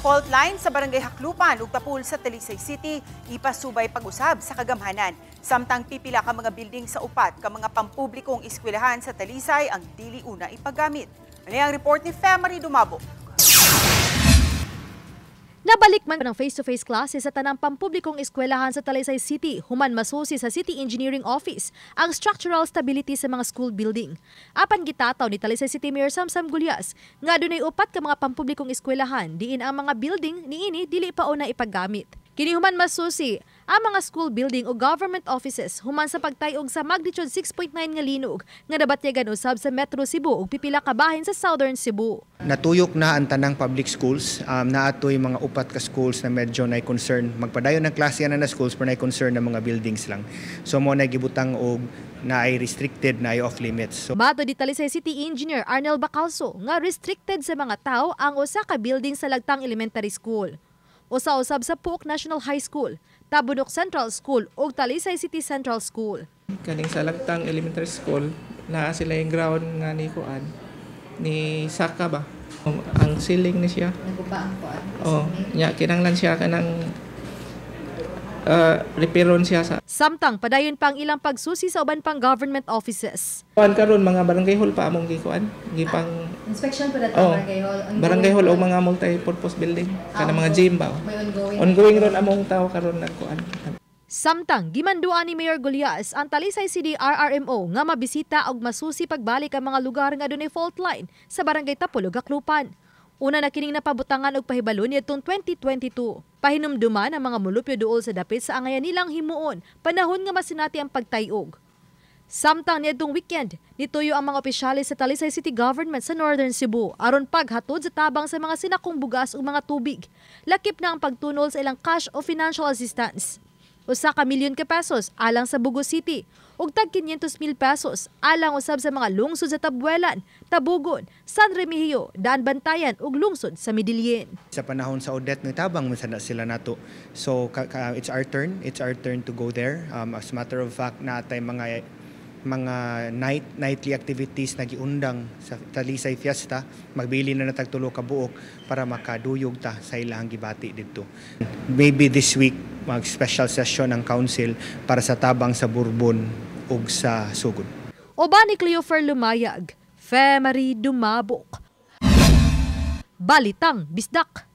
Fault line sa Barangay Jaclupan ug Tapul sa Talisay City ipasubay pag-usab sa kagamhanan. Samtang pipila ka mga building sa upat ka mga pampublikong eskwelahan sa Talisay ang dili una ipagamit. Ano ang report ni Femary Dumabo? Nabalik man ng face-to-face classes sa tanang pampublikong eskwelahan sa Talisay City human masusi sa City Engineering Office ang structural stability sa mga school building. Apan gitataw ni Talisay City Mayor Samsam Gullas nga dunay upat ka mga pampublikong eskwelahan diin ang mga building niini dili pa una ipaggamit. Kini human masusi ang mga school building o government offices human sa pagtayog sa magnitude 6.9 nga linog nga nabatyagan usab sa Metro Cebu ug pipila ka bahin sa Southern Cebu. Natuyok na ang tanang public schools. Naatoy mga upat ka schools na medyo na concern. Magpadayon ng klase na na schools pero na concern ng mga buildings lang. So mo na gibutang og na ay restricted na ay off limits. So Matod ni Talisay City Engineer Arnel Bacalso nga restricted sa mga tao ang usa ka building sa Lagtang Elementary School. Usa-usab sa Pook National High School, Tabunok Central School ug Talisay City Central School. Kaning sa Lagtang Elementary School, naa sila yung ground nga ni kuan ni Saka ba. Ang ceiling ni siya. Naguba ang kuan. Oh, nya kinahanglan siya kanang repairon siya sa Samtang padayon pa ang ilang pagsusi sa uban pang government offices. Kuan karon mga barangay hall pa among gikuan, gipang Inspection pa dato Oh, barangay hall. Ongoing barangay hall o pa. mga multi-purpose building Ah, kana mga ongoing. gym ba. May ongoing. Ongoing ron among tao karon nagkuan. Samtang gimanduan ni Mayor Gullas ang Talisay City RRMO nga mabisita og masusi pagbalik ang mga lugar nga adunay fault line sa Barangay Tapul ug Jaclupan. Una na kining napabutangan og pahibalo niadtong 2022. Pahinumduman ang mga mulupyo duol sa dapit sa angayan nilang himuon panahon nga masinati ang pagtayog. Samtang niadtong weekend, nituyo ang mga opisyales sa Talisay City Government sa Northern Cebu aron paghatod sa tabang sa mga sinakong bugas ug mga tubig. Lakip na ang pagtunol sa ilang cash o financial assistance. 1 ka milyon ka pesos alang sa Bogo City ug tag 500 mil pesos alang usab sa mga lungsod sa Tabuelan, Tabogon, San Remigio, Daanbantayan ug lungsod sa Medellin. Sa panahon sa Odette, nitabang man sana sila nato. So it's our turn, it's our turn to go there. As a matter of fact, naatay mga nightly activities na giundang sa Talisay Fiesta, magbili na natag tulo ka buok para makaduyog ta sa ilahang gibati didto. Maybe this week mag special session ng council para sa tabang sa Borbon ug sa Sugod. Uban ni Cleofer Lumayag, Femary Dumabok. Balitang Bisdak.